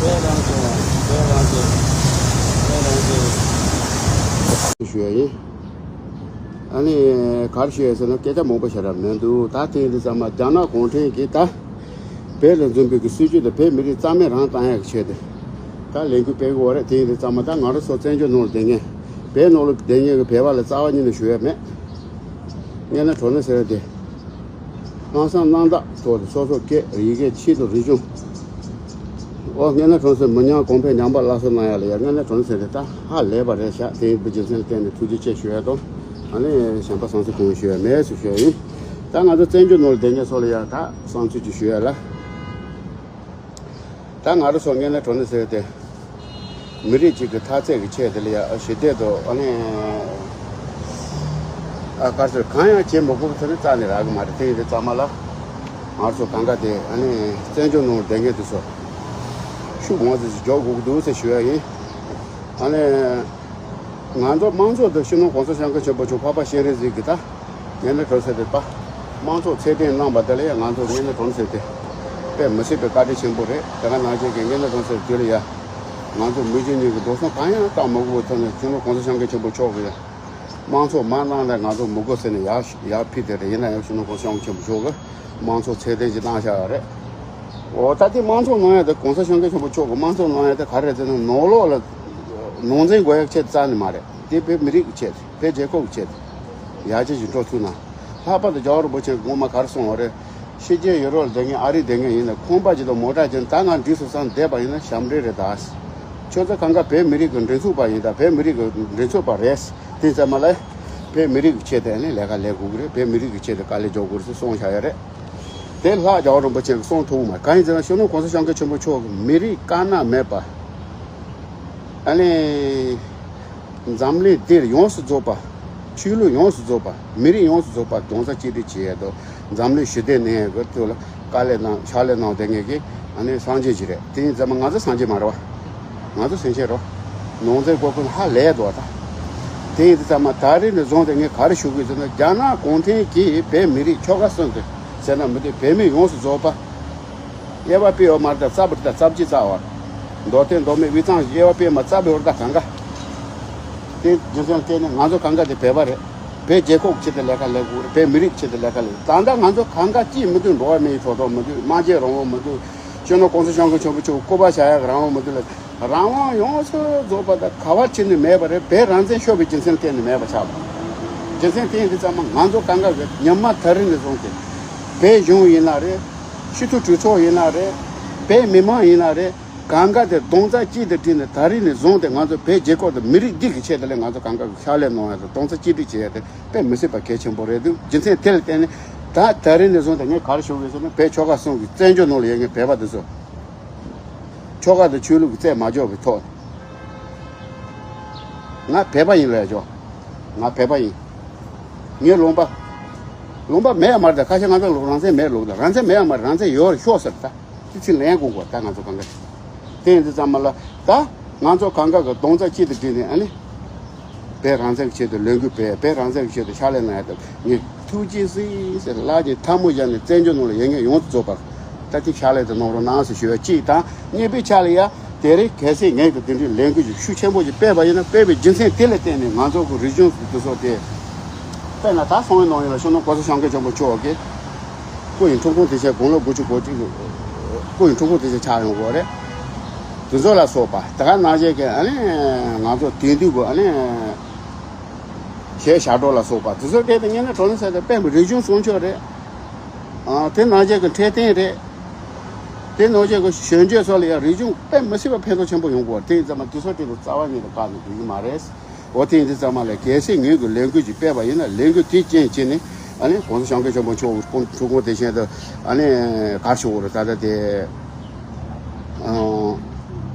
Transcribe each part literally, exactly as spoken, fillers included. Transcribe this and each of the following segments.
ཞུ་ཡ་ཡིན། ཨ་ནི་ག་རེ་ཞུ་ཡ་ཟེར་ན་སྐད་ཆ་མང་པོ་བཤད་རབས་མི་འདུག་ད་དེ་ཡིན་དུས་ཙམ་པ་རྒྱ་ནག་གུང་ཁྲན་གྱིས་ད་བོད་ལ་འཛིན་པའི་གི་སྲིད་བྱུས་དང་བོད་མི་རིགས་རྩ་མེད་རང་བཏང་ཡག་གི་ཆེད་དུ་ད་ལས་འགུལ་སྤེལ་གི་ཡོད་རེད། དེ་ཡིན་དུས་ཙམ་པ་ད་ང་རང་ཚོ་བཙན་བྱོལ་ནང་ལ་བསྡད་མཁན་བོད་ནང་ལ་བསྡད་མཁན་གྱི་བོད་པ་ལ་རྩ་བ་ཉིད་ནས་ཞུ་ཡ་མེད། ངན་ན་གྲོ་ན་ཟེར་བ་དེ། ལྷག་བསམ་རྣམ་དག་ཐོག་ཏུ་སོ་སོ་སྐད་ཡི་གེ་ཆེད་དུ་རིག་གཞུང་། ཨོ་ངན་ན་གྲོ་ན་ཟེར་མི་ཉམས་གོང་འཕེལ་ཉམས་པ་སླར་གསོ་གནང་ཡ་ལ་ཡ་ངན་ན་གྲོ་ན་ཟེར་དེ་ད་ཧ་ལས་པ་རེད་ཤག་དེ་ཡིན་པའི་རྒྱུ་མཚན་ལ་བརྟེན་ནས་ཐུགས་རྗེ་ཆེ་ཞུ་ཡ་དང་། ཨ་ནི་གཞན་པ་བསམ་ཚུལ་གང་ཞུ་ཡ་མེད་ཟེར་ཞུ་ཡ་ཡིན། ད་ང་ཚོ་བཙན་བྱོལ་ནང་ལ་བསྡད་མཁན་ཚོ་ལ་ཡ་ད་བསམ་ཚུལ་ཅིག་ཞུ་ཡ་ལ། ད་ང་རང་ཚོ་ངན་ན་གྲོ་ན་ཟེར་དེ། མི་རིགས་གཅིག་གི་འཐབ་རྩོད་ཀྱི་ཆེད་དེ་ལ་ཡ་ཞི་བདེ་དང་ཨ་ནི། ཨ་དཀར་ཟེར་གང་ཡང་བྱེད་མི་དགོས་ཟེར་ནས་རྩ་ནས་རག་གི་མ་རེད། དེ་ཡིན་དུས་ཙམ་པ་ལ། ང་ཚོ་གང་ག་དེ་ཨ་ནི་བཙན་བྱོལ་ནང་བསྡད་མཁན་དེ་ཚོ་ཤུགས་མང་ཙམ་ཞིག་རྒྱག་དགོས་ཀྱི་འདུག་ཟེར་ཞུ་ཡ་ཡིན། ཨ་ནི། ང་ཚོ་དམངས་གཙོ་དང་སྤྱི་ནོར་༸གོང་ས་༸སྐྱབས་མགོན་ཆེན་པོ་མཆོག་འཕགས་པ་སྤྱན་རས་གཟིགས་ཀྱི་ད་ངན་ན་གྲོ་ན་ཟེར་དེ་པ། དམངས་གཙོ་ཚད་ལྡན་གནང་བ་དེ་ལ་ཡང་ང་ཚོ་ངན་ན་གྲོ་ན་ཟེར་དེ་དཔེ་མི་སྲིད་པའི་བཀའ་དྲིན་ཆེན་པོ་རེད། དེ་ག་ནང་བཞིན་གྱི་ངན་ན་གྲོ་ན་ཟེར་དེ་ལ་ཡ་ང་ཚོ་མི་རྒྱུ་གཉིས་ཀྱི་འགྲོ་སོང་གང་ཡང་བཏང་མ་དགོས་པའི་ཐོག་ནས་སྤྱི་ནོར་༸གོང་ས་༸སྐྱབས་མགོན་ཆེན་པོ་མཆོག་གི་ཡ་དམངས་གཙོ་མ་གནང་ན་ང་ཚོ་མི་དགོས་ཟེར་ནས་ཡར་ཡར་ཕུལ་དེ་རེད། ཡིན་ན་ཡང་སྤྱི་ནོར་༸གོང་ས་༸སྐྱབས་མགོན་ཆེན་པོ་མཆོག་གི་དམངས་གཙོ་ཚད་ལྡན་ཞིག་གནང་བཞག་ཡོད་རེད། འོ་ད་དེ་དམངས་གཙོ་གནང་ཡ་དེ་༸གོང་ས་༸སྐྱབས་མགོན་ཆེན་པོ་མཆོག་གི་དམངས་གཙོ་གནང་ཡ་དེ་ག་རེ་རེད་ཟེར་ན་ནང་ལོགས་ལ་ནང་འཛིང་དགོས་ཡ་ཆེད་རྩ་ནས་མ་རེད། དེ་བོད་མི་རིགས་ཀྱི་ཆེད་དེ་བོད་རྒྱལ་ཁབ་ཀྱི་ཆེད་དེ་ཡར་རྒྱས་ཀྱི་འགྲོ་ཐུབ་ན། ལྷག་པར་དུ་རྒྱལ་བ་རིན་པོ་ཆེ་གིས་ངོ་མ་ག་རེ་གསུངས་པ་རེད། ཕྱི་རྒྱལ་ཡུ་རོབ་ལ་བསྡད་མཁན་ཨ་རི་བསྡད་མཁན་ཡིན་ན་ཁང་པ་ཅིག་དང་མོ་ཊ་ཅིག་ད་ང་འགྲིག་སོང་བསམ་བསྡད་པ་ཡིན་ན་ཞབས་འདྲེན་རེད་ད། ཁྱོད་ཚོ་གང་ག་བོད་མི་རིགས་ཀྱི་མགྲིན་ཚབ་པ་ཡིན་ད་བོད་མི་རིགས་ཀྱི་མགྲིན་ཚབ་པ་རེད། དེ་ཙམ་མ་ལ་བོད་མི་རིགས་ཀྱི་ཆེད་དུ་ནི་ལས་ཀ་ལས་དགོས་ཀྱི་རེད། བོད་མི་རིགས་ཀྱི་ཆེད་དུ་དཀའ་ལས་རྒྱག་དགོས་རེད་ཟེར་གསུངས་བཞག་ཡོད་རེད། དེ་ལྷག་རྒྱལ་བ་རིན་པོ་ཆེ་གིས་གསུངས་ཐུབ་མ་རེད། གང་ཡིན་ཟེར་ན་སྤྱི་ནོར་༸གོང་ས་༸སྐྱབས་མགོན་ཆེན་པོ་མཆོག་གིས་མི་རིགས་དཀར་ནག་མེད་པ། ཨ་ནི། འཛམ་གླིང་འདིར་ཡོངས་སུ་རྫོགས་པ། ཆོས་ལུགས་ཡོངས་སུ་རྫོགས་པ། མི་རིགས་ཡོངས་སུ་རྫོགས་པ་རྡོག་རྩ་གཅིག་སྒྲིལ་བྱེད་ཡས་དང་འཛམ་གླིང་ཞི་བདེ་གནས་ཡས་ཀྱི་ཐོག་ལ་དཀའ་ལས་གནང་ཕྱག་ལས་གནང་བསྡད་མཁན་གྱི་ཨ་ནི་སངས་རྒྱས་ཅིག་རེད། དེ་ཡིན་ཙང་མ་ང་ཚོ་སངས་རྒྱས་མ་རེད་བ། ང་ཚོ་སེམས་ཅན་རེད། ནང་འཛིང་དགོས་མཁོ་ཧ་ལས་འདུག་བ་ད། དེ་ཡིན་ཙང་མ་ད་རེས་ནས་བཟུང་སྟེ་ངས་ག་རེ་ཞུ་དགོས་ཟེར་ན་རྒྱ་ནག་གུང་ཁྲན་གྱིས་བོད་མི་རིགས་ཆོལ་ཁ་གསུམ་དུ་ཟེར་ན་མི་འདུག་བོད་མི་ཡོངས་སུ་རྫོགས་པ། དབྱེ་བ་སྤེལ་ཡོད་མ་རེད་ད། རྩ་བར་ད་རྩ་བརྒྱུད་རྩ་བར། མདོ་སྟོད་མདོ་སྨད་དབུས་གཙང་དབྱེ་བ་སྤེལ་མ་རྩ་བའི་བར་ད་གང་ག་དེ་རྒྱུ་མཚན་བལྟས་ནས་ང་ཚོ་གང་ག་དེ་བོད་པ་རེད། བོད་རྒྱལ་ཁབ་ཆེད་དུ་ལས་ཀ་ལས་དགོས་རེད། བོད་མི་རིགས་ཆེད་དུ་ལས་ཀ་ལས། ད་ལྟ་ང་ཚོ་གང་ག་ཅིས་མི་འདུག་འགྲོ་བ་མིའི་ཐོབ་ཐང་མི་འདུག་སྨྲ་བརྗོད་རང་དབང་མི་འདུག་སྤྱི་ནོར་༸གོང་ས་༸སྐྱབས་མགོན་ཆེན་པོ་མཆོག་སྐུ་པར་བཞག་ཡག་རང་དབང་མི་འདུག་ལ། རང་དབང་ཡོངས་སུ་རྫོགས་པ་དང་ག་བ་ཕྱིན་ནས་མེད་པ་རེད། བོད་རང་བཙན་ཤོར་བའི་རྒྱུ་མཚན་བརྟེན་ནས་མེད་པ་ཆགས་པ། རྒྱུ་མཚན་དེ་ཡིན་དུས་ཙམ་མ་ང་ཚོ་གང་ག་གི་ཉི་མ་ད་རིང་ནས་བཟུང་སྟེ། བོད་གཞུང་ཡིན་ན་རེད། སྤྱི་འཐུས་གྲོས་ཚོགས་ཡིན་ན་རེད། བོད་མི་མང་ཡིན་ན་རེད། གང་ག་དེ་རྡོག་རྩ་གཅིག་ཏུ་བསྒྲིལ་ནས་ད་རིང་ནས་བཟུང་སྟེ་ང་ཚོ་བོད་རྒྱལ་ཁབ་དང་མི་རིགས་འདི་གི་ཆེད་དུ་ལས་ང་ཚོ་གང་ག་གི་ཕྱག་ལས་གནང་ཡ་དང་རྡོག་རྩ་གཅིག་སྒྲིལ་བྱེད་ཡ་དེ་དཔེ་མི་སྲིད་པ་གལ་ཆེན་པོ་རེད་འདུག་རྒྱུ་མཚན་དེ་ལ་བརྟེན་ནས་ད་ད་རིང་ནས་བཟུང་སྟེ་ངས་ག་རེ་ཞུ་གི་ཡོད་ཟེར་ན་བོད་ཆོལ་ཁ་གསུམ་གྱི་བཙན་བྱོལ་ནང་ལ་ཡོད་མཁན་བོད་པ་དེ་ཚོ། ཆོལ་ཁ་དང་ཆོས་ལུགས་ཀྱི་རྩོད་མ་རྒྱག་པའི་ཐོག་ནས། ང་བོད་པ་ཡིན་ལབ་ཆོག་ང་བོད་པ་ཡིན། ངའི་ལུང་པ། ལུང་པ་མེད་ཡ་མ་རེད་ད། ཁ་ཤས་ང་ཚོ་ལུང་རང་བཙན་མེད་ལུགས་ད། རང་བཙན་མེད་ཡ་མ་རེད། རང་བཙན་ཡོད་རེད་ཤོག་ཟེར་ད། དེ་ཚིག་ལན་དགོས་གོ་ད་ང་ཚོ་གང་ག་དེ་ཡིན་དུས་ཙམ་མ་ལ་ད་ང་ཚོ་གང་ག་གི་རྡོག་རྩ་གཅིག་ཏུ་བསྒྲིལ་ནས་ཨ་ནི། བོད་རང་བཙན་གྱི་ཆེད་དུ་ལས་འགུལ་སྤེལ། བོད་རང་བཙན་གྱི་ཆེད་དུ་ཕྱག་ལས་གནང་ཡ་དང་ངས་ཐུགས་རྗེ་གཟིགས་ཟེར་ལག་གཉིས་ཐལ་མོ་སྦྱར་ནས་བཙན་བྱོལ་ནང་ལ་ཡོད་མཁན་ཡོངས་སུ་རྫོགས་པར་ད་ཐེངས་ཕྱག་ལས་དེ་གནང་རོགས་གནང་ཟེར་ཞུ་བ་གཅིག་དང་། གཉིས་པའི་ཆ་ལ་ཡ་དེ་རིང་གལ་སྲིད་ངས་ཀྱི་དེ་འདྲའི་ལས་འགུལ་ཞིག་ཤུགས་ཆེན་པོ་ཞིག་སྤེལ་བ་ཡིན་ན་སྤེལ་བའི་རྒྱུ་མཚན་དེ་ལ་བརྟེན་ནས་ང་ཚོ་གི་རིག་གཞུང་དེ་ཚོ་དེ་དཔེར་ན་ད་སང་ཉིན་གནངས་ཉིན་ལ་སྤྱི་ནོར་༸གོང་ས་༸སྐྱབས་མགོན་ཆེན་པོ་མཆོག་གིས་སྐུ་ཡི་འཁྲུངས་སྐར་དུས་ཆེན་དགུང་ལོ་དགུ་བཅུ་གོ་གཅིག་སྐུ་ཡི་འཁྲུངས་སྐར་དུས་ཆེན་ཆགས་ཡོང་གི་ཡོད་རེད། དེ་ཚོ་ལ་སོགས་པ་དེ་ག་ནང་བཞིན་གྱི་ཨ་ནི་ང་ཚོ་དེང་དུས་ཀྱི་ཨ་ནི་གཞས་ཞབས་བྲོ་ལ་སོགས་པ་དེ་ཚོ་སྐད་དུ་ཉན་ན་གྲོ་ནས་ཟེར་ཏེ་དཔེ་མི་རིག་གཞུང་སྲུང་སྐྱོབ་རེད། ཨ་དེ་ནང་བཞིན་གྱི་འཕྲོད་བསྟེན་རེད། དེ་ནང་བཞིན་གྱི་གཞོན་སྐྱེས་ཚོ་ལ་ཡང་རིག་གཞུང་དཔེ་མི་སྲིད་པ་ཕན་ཐོགས་ཆེན་པོ་ཡོང་གི་ཡོད་རེད། དེ་ཡིན་ཙང་མ་དེ་ཚོ་སྐད་དུ་རྩ་བ་ཉིད་ནས་བཀག་ནས་འགྲིག་གི་མ་རེད། འོ་དེ་ཡིན་དུས་ཙམ་མ་ལ་གལ་སྲིད་ངོས་ཀྱི་ལས་འགུལ་ཅིག་སྤེལ་བ་ཡིན་ན་ལས་འགུལ་དེའི་རྐྱེན་བྱས་ནས་ཨ་ནི་༸གོང་ས་༸སྐྱབས་མགོན་ཆེན་པོ་མཆོག་གི་སྐུ་འཁྲུངས་སྐར་དེ་བཞིན་དུ་ཨ་ནི་ག་རེ་ཞུ་དགོས་རེད། ད་ལྟ་དེ་ཨང་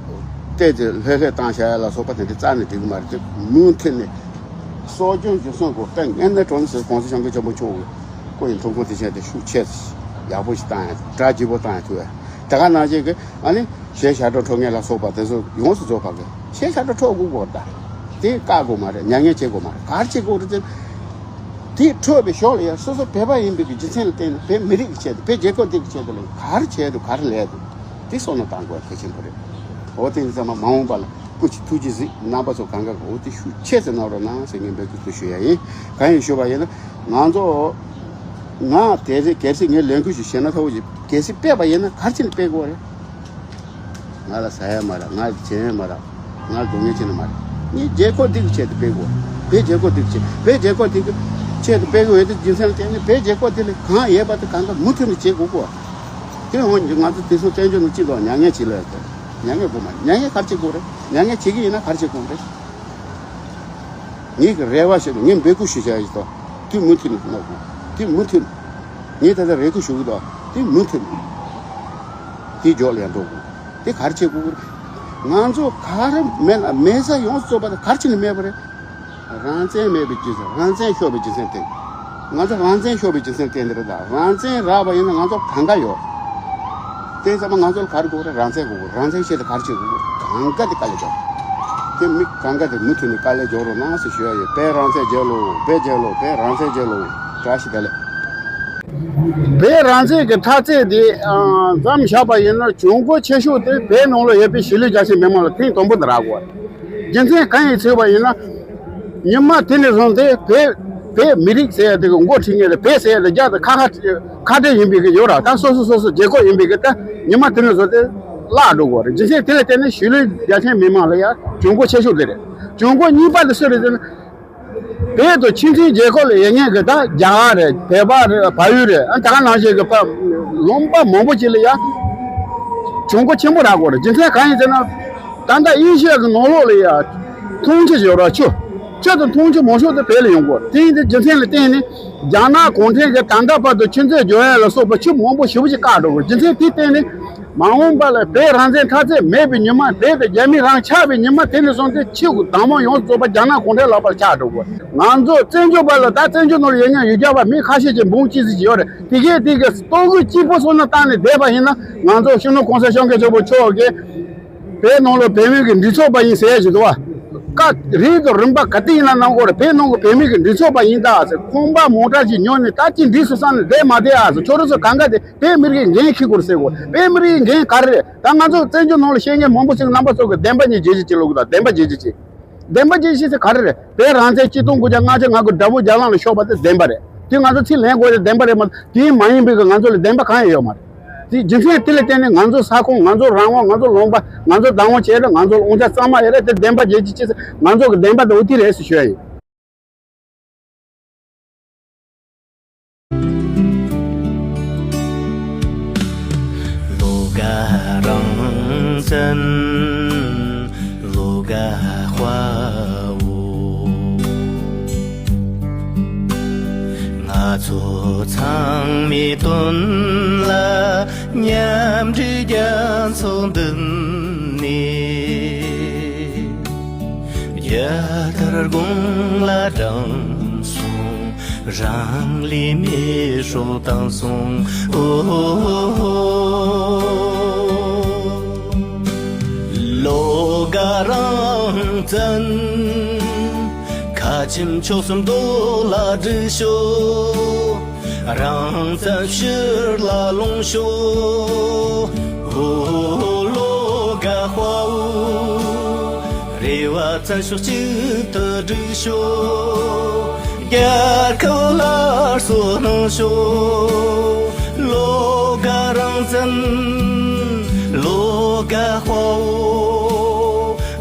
བལྟས་ཏེ་ལྷོད་ལྷོད་བཏང་བཞག་ཡ་ལ་སོགས་པ་དེ་འདྲ་རྩ་ནས་འགྲིག་གི་མ་རེད། དེ་མུ་མཐུད་ནས་གསོ་སྐྱོང་རྒྱུན་སྲུང་དགོས། དཔེ་ངན་ནས་གྲོང་ནས་༸གོང་ས་༸སྐྱབས་མགོན་ཆེན་པོ་མཆོག་གི་སྐུ་ཡི་འཁྲུངས་སྐར་དེ་བཞིན་དུ་ཤུགས་ཆེ་ཡག་པོ་ཞིག་བཏང་ཡ་གྲ་རྒྱས་པོ་བཏང་ཡ་ཐུབ་ཡ། དེ་ག་ནང་བཞིན་གྱི་ཨ་ནི། གཞས་ཞབས་བྲོ་འཁྲབ་མཁན་ལ་སོགས་པ་དེ་ཚོ་ཡོངས་སུ་རྫོགས་པ་གི་གཞས་ཞབས་བྲོ་འཁྲབ་དགོས་གོ་ད། དེ་བཀག་དགོས་མ་རེད། མྱ་ངན་བྱེད་དགོས་མ་རེད། ག་རེ་བྱེད་དགོས་རེད་ཟེར། དེ་འཁྲབ་པའི་ཞོར་ལ་ཡང་སོ་སོ་བོད་པ་ཡིན་པའི་གི་རྒྱུ་མཚན་ལ་བརྟེན་ནས་བོད་མི་རིགས་ཀྱི་ཆེད་དུ་བོད་རྒྱལ་ཁབ་འདི་གི་ཆེད་དུ་ལ་ག་རེ་བྱས་འདུག་ག་རེ་ལས་འདུག་དེ་བསམ་བློ་བཏང་དགོས་གལ་ཆེན་པོ་རེད། འོ་དེ་ཚང་མ་མ་འོངས་པ་ལ་སྐུ་མཁྱེན་ཐུགས་རྗེ་གཟིགས། རྣམ་པ་ཚོ་གང་ག་འོ་དེ་ཤུགས་ཆེ་ཙམ་གནང་རོགས་གནང་ཟེར་ངས་འབོད་སྐུལ་དུ་ཞུ་ཡ་ཡིན། གང་ཡིན་ཞུ་བ་ཡིན་ན། ང་ཚོ་ང་དེ་རེད། གལ་སྲིད་ངས་ལས་འགུལ་ཞིག་བྱས་ན་ཐོག་ཅིག་གལ་སྲིད་སྤེལ་བ་ཡིན་ན་ག་རེ་བྱས་ནས་སྤེལ་དགོས་རེད། ང་ལ་ཟ་ཡ་མ་རག་ང་ལ་བྱེད་ཡ་མ་རག་ང་ལ་སྡུག་བསྔལ་བྱེད་ནི་མ་རེད། ངས་རྒྱལ་ཁབ་འདི་གི་ཆེད་དུ་སྤེལ་དགོས། བོད་རྒྱལ་ཁབ་འདི་གི་ཆེད། བོད་རྒྱལ་ཁབ་འདི་གི་ཆེད་དུ་སྤེལ་དགོས་ཡོད་དེ་རྒྱུ་མཚན་ལ་བརྟེན་ནས་བོད་རྒྱལ་ཁབ་འདི་ལ་གང་ཡོད་པ་དེ་གང་ག་མུ་མཐུད་ནས་བྱེད་དགོས་གོ། དེ་འོང་ང་ཚོ་དེ་ཚོ་བཙན་བྱོལ་ནང་སྤྱི་ཚོགས་མྱ་ངན་བྱེད་ལ་ཡོད་དེ། མྱ་ངན་དགོས་མ་རེད། མྱ་ངན་ག་རེ་བྱེད་དགོས་རེད། མྱ་ངན་བྱེད་ཀྱི་ཡིན་ན་ག་རེ་བྱེད་དགོས་རེད། ངེད་ཀྱི་རེ་བ་ཞིག་ངས་འབོད་སྐུལ་ཞུ་བྱ་ཡིན་ཏོ། དེ་མུ་མཐུད་ནས་གནང་དགོས། དེ་མུ་མཐུད་ནས། ངས་ད་ལྟ་རེ་སྐུལ་ཞུ་གི་འདུག་དེ་མུ་མཐུད་ནས། དེ་མགྱོགས་ལ་ཡང་འགྲོ་དགོས། དེ་ག་རེ་བྱེད་དགོས་ཀྱི་རེད། ང་ཚོ་ག་རེ་མེད་ལ་མེད་ས་ཡོངས་སུ་རྫོགས་པ་དེ་ག་རེ་བྱས་ནས་མེད་པ་རེད། རང་བཙན་མེད་པའི་རྒྱུ་མཚན། རང་བཙན་ཤོར་བའི་རྒྱུ་མཚན་དེ། ང་ཚོ་རང་བཙན་ཤོར་བའི་རྒྱུ་མཚན་དེ་འདི་རེད་ད། རང་བཙན་རག་པ་ཡིན་ན་ང་ཚོ་གང་ག་ཡོད། དེ་ཚང་མ་ང་ཚོ་ལ་ག་རེ་དགོས་རེད། རང་བཙན་དགོས་རེད། རང་བཙན་ཆེད་དུ་ག་རེ་བྱེད་དགོས་རེད། གང་ག་དེ་དཀའ་ལས་རྒྱག་དེ་མི་གང་ག་དེ་མུ་མཐུད་ནས་དཀའ་ལས་རྒྱག་རོགས་གནང་ཟེར་ཞུ་ཡ་ཡོད། བོད་རང་བཙན་རྒྱལ་ལོ། བོད་རྒྱལ་ལོ། བོད་རང་བཙན་རྒྱལ་ལོ། བཀྲ་ཤིས་བདེ་ལེགས། བོད་རང་བཙན་གྱི་འཐབ་རྩོད་དེ་མཚམས་བཞག་པ་ཡིན་ན་གྱོང་གུན་ཆེ་ཤོས་དེ་བོད་ནང་ལ་ཡོད་པའི་གཞིས་ལུས་རྒྱ་ཆེ་མི་མང་ལ་ཐེངས་དང་པོ་དེ་རག་དགོས། རྒྱུ་མཚན་གང་ཡིན་ཟེར་བ་ཡིན་ན། ཉི་མ་དེ་ནས་བཟུང་སྟེ་བོད་བོད་མི་རིགས་ཟེར་ཡ་དེ་གི་མགོ་ཁྲིད་མཁན་དེ། བོད་ཟེར་ཡ་དེ་རྒྱ་དང་ཁ་ཁ་ཁ་བྲལ་ཡིན་པའི་གི་ཡོད་ར། ད་སོ་སོ་སོ་སོ་རྒྱལ་ཁབ་ཡིན་པའི་གི་ད་ཉི་མ་དེ་ནས་བཟུང་སྟེ་བརླག་འགྲོ་དགོས་རེད། རྒྱུ་མཚན་དེ་ལ་བརྟེན་ནས་གཞིས་ལུས་རྒྱ་ཆེ་མི་མང་ལ་ཡ་གྱོང་གུན་ཆེ་ཤོས་དེ་རེད། གྱོང་གུན་གཉིས་པ་དེ་སུ་རེད་ཟེར་ན། བོད་དང་ཕྱི་འབྲེལ་རྒྱལ་ཁབ་ལ་ཡོད་མཁན་གྱི་ད་རྒྱ་གར་རེད། བོད་པ་རེད། བལ་ཡུལ་རེད། ཨ་ད་ག་ནང་བཞིན་གྱི་པ་ལུང་པ་མང་པོ་ཅིག་ལ་ཡ་གྱོང་གུན་ཆེན་པོ་རག་དགོས་རེད། རྒྱུ་མཚན་གང་ཡིན་ཟེར་ན། ད་ལྟ་ཨེ་ཤི་ཡ་གི་ནང་ལོགས་ལ་ཡ་འཐུང་ཆུ་ཡོད་ར། ཆུ་ཆུ་དང་འཐུང་ཆུ་མང་ཤོས་དེ་བོད་ལ་ཡོང་གི་ཡོད་རེད། དེ་ཡིན་དུས་རྒྱུ་མཚན་ལ་བརྟེན་ནས་རྒྱ་ནག་གུང་ཁྲན་གྱིས་ད་ལྟ་བར་དུ་ཆུ་མཛོད་རྒྱག་ཡ་ལ་སོགས་པ་ཆུ་མང་པོ་ཞེ་པོ་ཅིག་བཀག་འགྲོ་གི་ཡོད་རེད། རྒྱུ་མཚན་དེ་བརྟེན་ནས་མ་འོངས་པ་ལ་བོད་རང་བཙན་འཐབ་རྩོད་མེད་པའི་ཉི་མ། བོད་དེ་རྒྱ་མི་རང་ཆགས་པའི་ཉི་མ་དེ་ནས་བཟུང་སྟེ་ཆུ་དང་མ་ཡོངས་སུ་རྫོགས་པ་རྒྱ་ནག་གུང་ཁྲན་ལག་པར་ཆགས་འགྲོ་གི་ཡོད་རེད། ང་ཚོ་བཙན་བྱོལ་བ་ལ་ད་བཙན་བྱོལ་ནང་ལ་ཡོད་མཁན་ཡུལ་གྱར་བ་མི་ཁ་ཤས་ཀྱིས་འབུམ་གཅིག་ཙམ་ཅིག་ཡོད་རེད། དེ་གས་དེ་གས་ལྟོ་གོས་སྐྱིད་པོ་སོང་ན་བཏང་ནས་བསྡད་པ་ཡིན་ན། ང་ཚོ་སྤྱི་ནོར་གོང་ས་སྐྱབས་མགོན་ཆེན་པོ་མཆོག་གིས་བོད་ནང་ལ་བོད་མི་གི་མགྲིན་ཚབ་པ་ཡིན་ཟེར་ཡ་ཞིག་འདུག་བ། བཀའ་རིང་དང་རིམ་པ་ག་དུས་ཡིན་ན་གནང་དགོས་རེད། བོད་ནང་གི་བོད་མི་གི་མགྲིན་ཚབ་པ་ཡིན་ད་ཟེར། ཁང་པ་མང་དྲགས་ཤིག་ཉོས་ནས་ད་ཅི་འགྲིག་སོང་བསམ་ནས་བསྡད་མ་བསྡད་ཨ་ཟེར། ཁྱོད་རང་ཚོ་གང་ག་དེ་བོད་མི་རིགས་འགན་འཁྱེར་དགོས་རེད་ཟེར་གོ། བོད་མི་རིགས་འགན་ག་རེ་རེད། ད་ང་ཚོ་བཙན་བྱོལ་ནང་ལ་བཤད་མཁན་མང་པོ་ཞིག་རྣམ་པ་ཚོ་གི་བདེན་པ་གཉིས་བརྗེད་གཅིག་བྱེད་ལོག་གི། ད་བདེན་པ་བརྗེད་གཅིག་བྱེད། བདེན་པ་བརྗེད་གཅིག་ཟེར་ག་རེ་རེད། བོད་རང་བཙན་གཅིག་སྟོང་དགུ་བརྒྱ་ལྔ་བཅུ་ང་དགུ་དགྲ་བོ་རྒྱ་ནག་ལ་ཤོར་བ་དེ་བདེན་པ་རེད། དེ་ང་ཚོ་ཚིག་ལན་དགོས་དེ་བདེན་པ་རེད་མ་གཏོགས། དེ་མ་ཡིན་པའི་གི་ང་ཚོ་ལ་བདེན་པ་གང་ཡང་ཡོད་མ་རེད། དེ་རྒྱུ་མཚན་དེ་ལ་བརྟེན་ནས་ང་ཚོ་ས་ཁོངས། ང་ཚོ་རང་དབང་། ང་ཚོ་ལུང་པ། ང་ཚོ་བདག་དབང་བྱེད་རེད། ང་ཚོ་ལ་དབང་ཆ་གཙང་མ་ཡོད་རེད། དེ་བདེན་པ་བརྗེད་གཅིག་བྱེད་ཟེར། ང་ཚོ་གི་བདེན་པ་དེ་འོ་དེ་རེད་ཟེར་ཞུ་ཡ་ཡིན། ལོ་དགའ་རང་བཙན། ལོ་དགའ་དཔའ་བོ། ང་ཚོ་ཚང་མའི་དོན་ལ་མཉམ་འབྲེལ་རྒྱལ་ཚོགས་འདི་ནས། རྒྱལ་དར་དགུང་ལ་བསྒྲེངས་སོང་། རང་ལུས་མེ་སྲེག་བཏང་སོང་། ཨོ། ལོ་དགའ་རང་བཙན། ཁ་ཆེམས་ཕྱོགས་གསུམ་རྡོ་ལ་བསྒྲིགས་ཤོག། རང་བཙན་ཕྱིར་ལ་ལོངས་ཤོག། ཨོ། ལོ་དགའ་དཔའ་བོ། རེ་བ་བཙན་ཤོག་གཅིག་ཏུ་བསྒྲིགས་ཤོག། རྒྱལ་ཁབ་སླར་གསོ་གནང་ཤོག། ལོ་དགའ་རང་བཙན། ལོ་དགའ་དཔའ་བོ།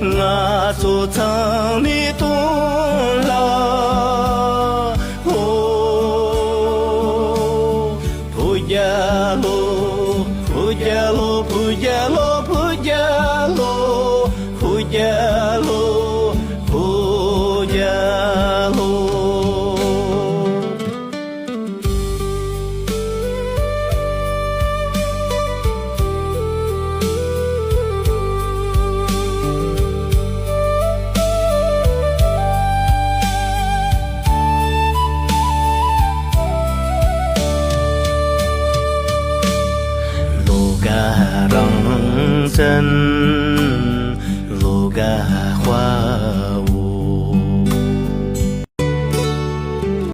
ང་ཚོ་ཚང་མའི་དོན་ལ། ཨོ། བོད་རྒྱལ་ལོ། བོད་རྒྱལ་ལོ། བོད་རྒྱལ་ལོ། བོད་རྒྱལ་ལོ། བོད་རྒྱལ་ལོ། བོད་རྒྱལ་ལོ། ལོ་དགའ་རང་བཙན། ལོ་དགའ་དཔའ།